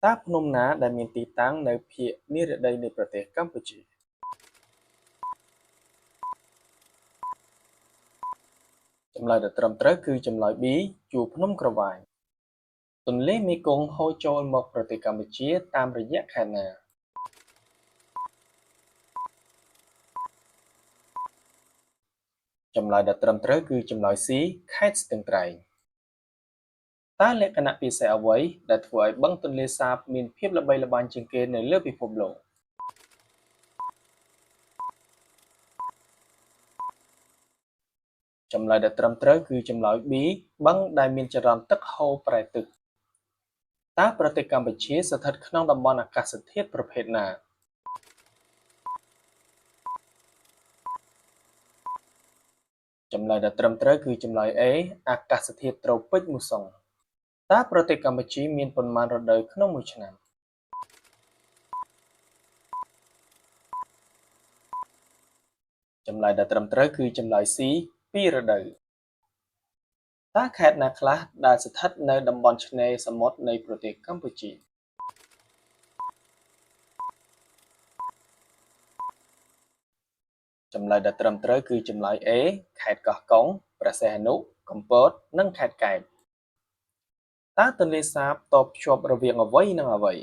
តើភ្នំណាដែលមានទីតាំងនៅភាគនិរតីនៃប្រទេសកម្ពុជា? ចម្លើយដ៏ត្រឹមត្រូវគឺចម្លើយ B ជួរភ្នំក្រវាញ។ ទន្លេមេគង្គហូរចូលមកប្រទេសកម្ពុជាតាមរយៈខេត្តណា? ចម្លើយដ៏ត្រឹមត្រូវគឺចម្លើយ C ខេត្តស្ទឹងត្រែង។ តើលក្ខណៈពិសេសអ្វីដែលធ្វើឲ្យបឹងទន្លេសាបមានភាពល្បីល្បាញជាងគេនៅលើពិភពលោក? ចម្លើយដ៏ត្រឹមត្រូវគឺចម្លើយ B បឹងដែលមានចរន្តទឹកហូរប្រែទិស។ តើប្រទេសកម្ពុជាស្ថិតក្នុងតំបន់អាកាសធាតុប្រភេទណា? ចម្លើយដ៏ត្រឹមត្រូវគឺចម្លើយ A អាកាសធាតុត្រូពិចមូសុង។ តើប្រទេសកម្ពុជាមានប៉ុន្មានរដូវក្នុងមួយឆ្នាំ? ចម្លើយដ៏ត្រឹមត្រូវគឺចម្លើយ C ពីររដូវ។ តើខេត្តណាខ្លះដែលស្ថិតនៅតំបន់ឆ្នេរសមុទ្រនៃប្រទេសកម្ពុជា? ចម្លើយដ៏ត្រឹមត្រូវគឺចម្លើយ A ខេត្តកោះកុង ព្រះសីហនុ កំពត និងខេត្តកែប។ តើទន្លេសាបតភ្ជាប់រវាងអ្វីនិងអ្វី?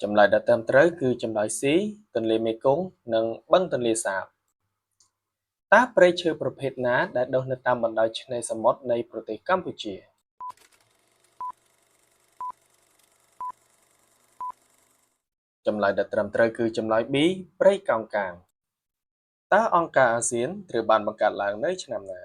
ចម្លើយដ៏ត្រឹមត្រូវគឺចម្លើយ C ទន្លេមេគង្គនិងបឹងទន្លេសាប។ តើព្រៃឈើប្រភេទណាដែលដុះនៅតាមបណ្ដោយឆ្នេរសមុទ្រនៃប្រទេសកម្ពុជា? ចម្លើយដ៏ត្រឹមត្រូវគឺចម្លើយ B ព្រៃកោងកាង។ តើអង្គការអាស៊ានត្រូវបានបង្កើតឡើងនៅឆ្នាំណា?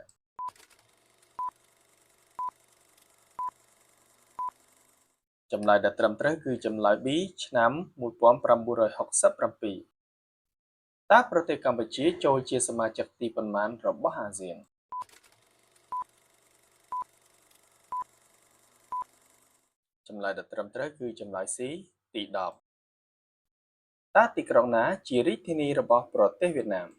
ចម្លើយដ៏ត្រឹមត្រូវគឺចម្លើយ B ឆ្នាំ1967។ តើប្រទេសកម្ពុជាចូលជាសមាជិកទីប៉ុន្មានរបស់អាស៊ាន? ចម្លើយដ៏ត្រឹមត្រូវគឺចម្លើយ C ទី10។ តើទីក្រុងណាជារាជធានីរបស់ប្រទេសវៀតណាម?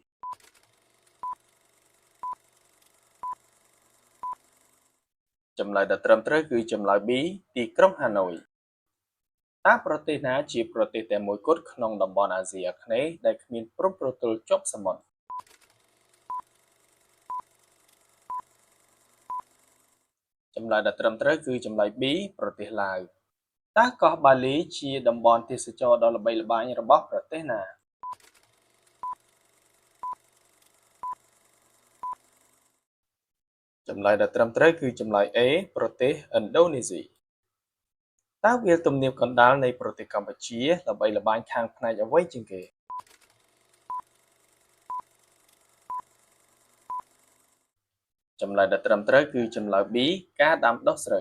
ចម្លើយដ៏ត្រឹមត្រូវគឺចម្លើយ B ទីក្រុងហាណូយ។ តើប្រទេសណាជាប្រទេសតែមួយគត់ក្នុងតំបន់អាស៊ីអាគ្នេយ៍ដែលគ្មានព្រំប្រទល់ជាប់សមុទ្រ? ចម្លើយដ៏ត្រឹមត្រូវគឺចម្លើយ B ប្រទេសឡាវ។ តើកោះបាលីជាតំបន់ទេសចរណ៍ដ៏ល្បីល្បាញរបស់ប្រទេសណា? ចម្លើយដ៏ត្រឹមត្រូវគឺចម្លើយ A ប្រទេសឥណ្ឌូនេស៊ី។ តើវាលទំនាបកណ្ដាលនៃប្រទេសកម្ពុជាល្បីល្បាញខាងផ្នែកអ្វីជាងគេ? ចម្លើយដ៏ត្រឹមត្រូវគឺចម្លើយ B ការដាំដុះស្រូវ។